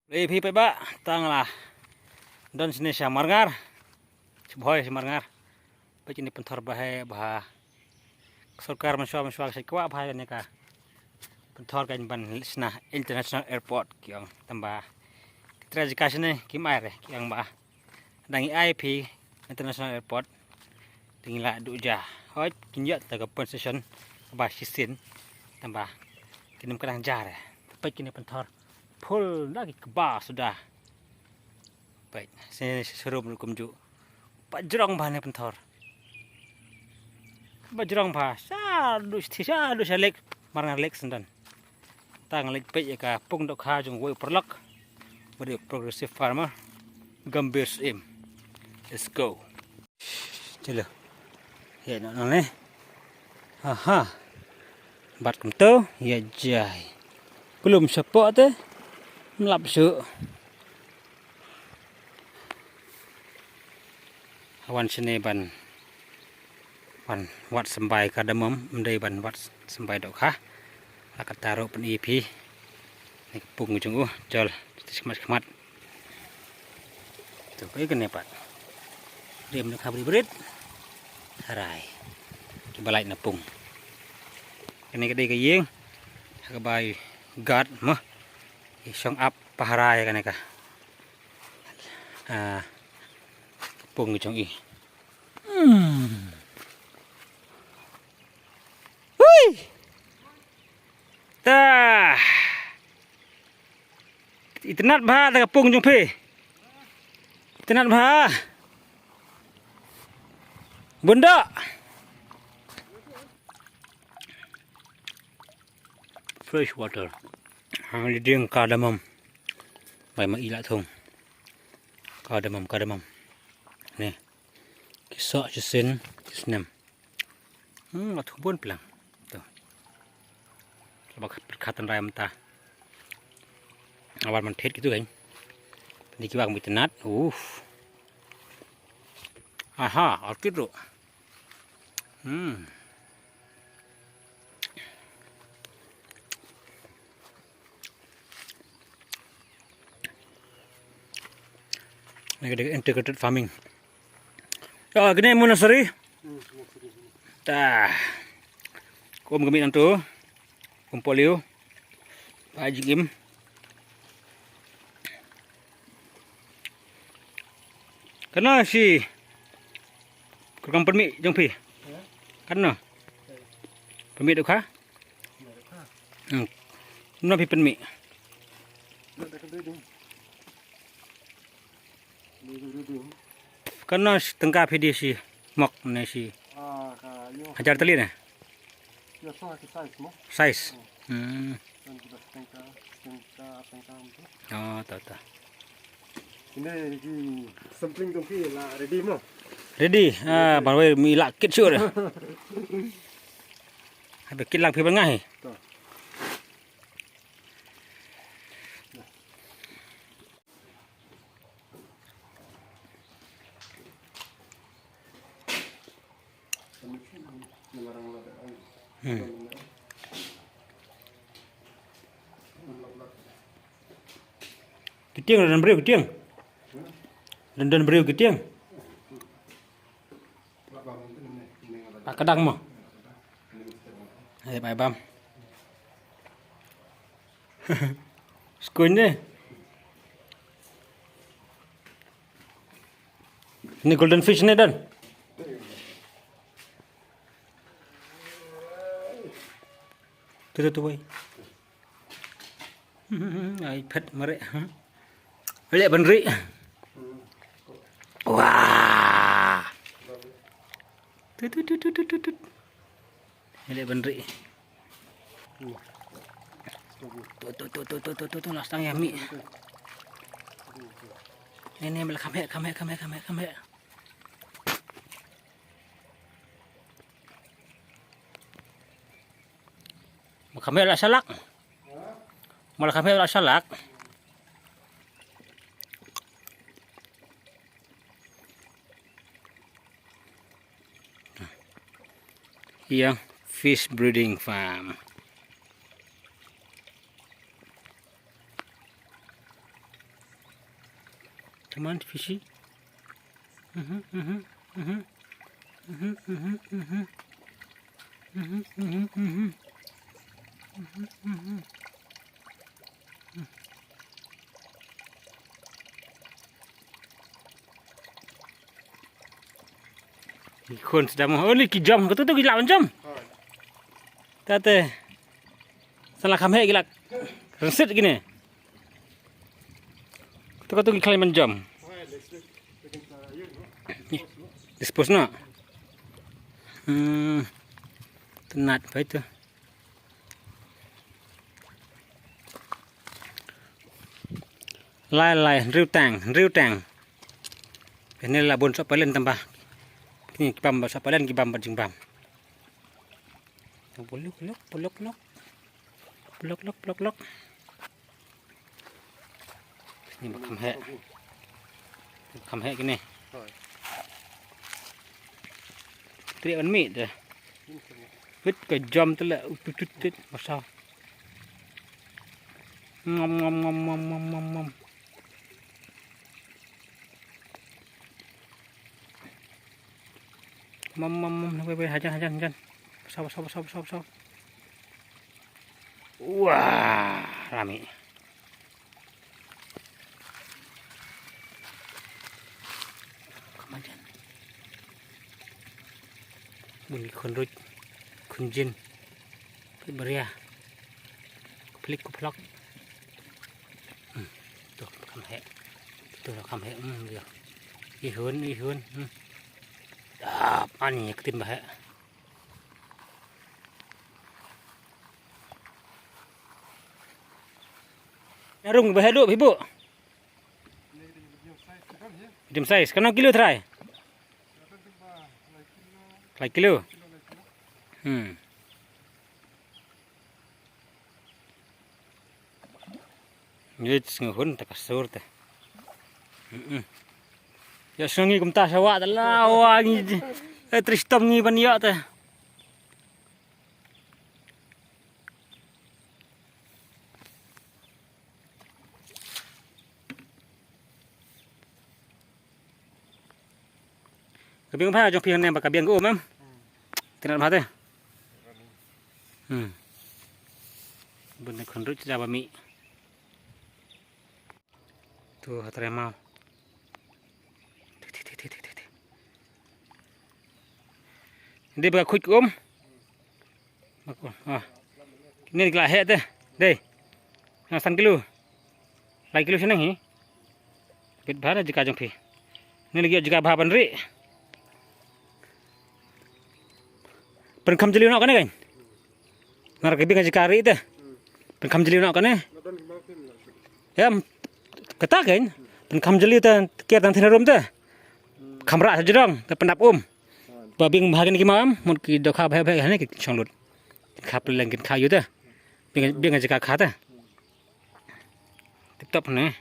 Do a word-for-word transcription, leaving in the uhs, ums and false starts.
Ei phi peit ba tang la don sini sha Marngar. Sha Bhoi sha Marngar. Peit kine pynthor ba heh ba ha. Sorkar mynshuwa mynshuwa ka sait kwah ba ha kane ka pynthor kan ban shna international airport ki ong tang ba. Ki trai jaka shane kim ai re ki ong ba. Dang i ai phi international airport. Dang i la duh ja. Hoi kin ïa ta ka pun station ba shisien tang ba. Kin ym ka dang ja re. Peit kine pynthor. Phul da ki kba suda. Peit, sini serum kumjuh. Ba jrong ba ne pynthor. Ba jrong ba. Sa du shi sa du sha lek. Marngar lek sendan. Tang lek peit ïa ka pung dohkha jong wei paralok. Ba dei progressive farmer. Gambhir Syiem. Let's go. Chalo. Ïa noh noh ne. Aha. Bat kumto ïa jai. Kulum shapoh te. Mlap shu. Wan shane ban ban wat symbai cardamom, ym dei ban wat symbai dohkha. La kata ruh pyni phi. Ni ka pung jong u jol. Khmat khmat. Tu phi kane pat. Dei mne kha brit brit. Harai. Ki balai na pung. Kane ka dei ka ïing. Ha ka bai guard mo. I shong ap pahara ïa kane ka. Ah, ka pung jong i. Hmm. Hui. Ta. Itynnad bha da ka pung jong phi. Itynnad bha. Bun da. Fresh water. Hang li ding cardamom. Bai ma i la thung. Cardamom, cardamom. Ni. Ki soh shisien, ki snem. Hmm, la thung bun plang. To. Ba khat khat rai mynta. Awan man thet kitu kan. Ni ki bang itynnad. Uff. Aha, orchid ruh. Hmm. Ni ka dei integrated farming. Ya, kine mo nursery. Ta. Kum kami nantu. Kum polio. Ba jingim. Kano shi. Kurkam pynmih jong phi. Kano. Pynmih dohkha. Hmm. Kano phi pynmih. Kano shi tyngka phi die shi mok ne shi. Hajar tylli ne. Size. Hmm. Oh, ta ta. Ini ki sampling tu ki la ready mo. Ready. Ah, baru mi la kit sure. Habis kit lang phi bangai. Hmm. Kitiang, don briew kitiang. Don, don briew kitiang. Ba ka dang mo. Ai bai bam. Skuin deh. Ni golden fish ni, don. Tu tu tu boy. Ai phet mare. Leh ban ri. Wah. Tu tu tu tu tu tu. Leh ban ri. Tu tu tu tu tu tu tu, last time ya mi. Ni ni, mala kham heh, kham heh, kham heh, kham heh, kham heh. Mala kham heh la shalak. Mala kham heh la shalak. Ïa, fish breeding farm. Come on, fishy. Mhm, mhm, mhm. Mhm, mhm, mhm. Mhm, mhm, mhm. Mhm, mhm, mhm. Ki khun sdang mo. Oh, ni ki jam. Katu tu ki lah ban jam. Tate. Sa la kham heh ki lah. Rynsied kine. Katu katu ki khlaiñ ban jam. Dispose noh. Hmm. Tynat bha ito. Lai lai, hynriew tang, hynriew tang. Kane la bun sohpalen tang ba. Kine ki bam ba sohpalen, ki bam ba jingbam. Pulok lok, pulok lok. Pulok lok, pulok lok. Kine ba kham heh. Kham heh kine. Treh ban mih te. Wit ka jam te la, u tut tut tut, masa. Ngam, ngam, ngam, ngam, ngam, ngam, ngam. Ngam, ngam, ngam, ngam, ngam, hajan, hajan, hajan. Masa, masa, masa, masa, masa. Wah, rami. Bun ki khun ruj, khun jin, ki baria, ki phlik, ki phlok. Hmm, to, kham heh. To, kham heh. Hmm, ya. Ihun, ihun. Hmm. Dap, ani, ktim ba heh. Ïa rung ba heh duh, phi buh. Medium size, kano kilo trai? Lai kilo. Hmm. Ngi sngew hun ta ka sur te. Hmm. Ïa sngew ngi kumta sha wah ta la wah ngi. Eh, tris tom ngi ban ïoh te. Ka biang bha jong phi ne ba ka biang ka um em. Tynat bha te. Hmm. Bun ne khun ruj da ba mih. Tu hatre mau. Dei ba ka khuid ka um. Bak um. Ah. Kine ki la heh te. Dei. Nga san kilo. Lai kilo shaneng hi. Bit bha na jaka jong phi. Ni lagi jaka bha ban ri. Pynkham jylliew noh kane kan. Nar ka biang jaka ri te. Pynkham jylliew noh kane. Em. Kata kan. Pynkham jylliew te ker tang thin rum te. Kham rah jrong te pyndap um. Ba biang bha kane ki maw em, mut ki dohkha bha bha kane ki shong lut. Kin kha pleng kin kha ïa te. Biang, biang jaka kha te. Tip top ne.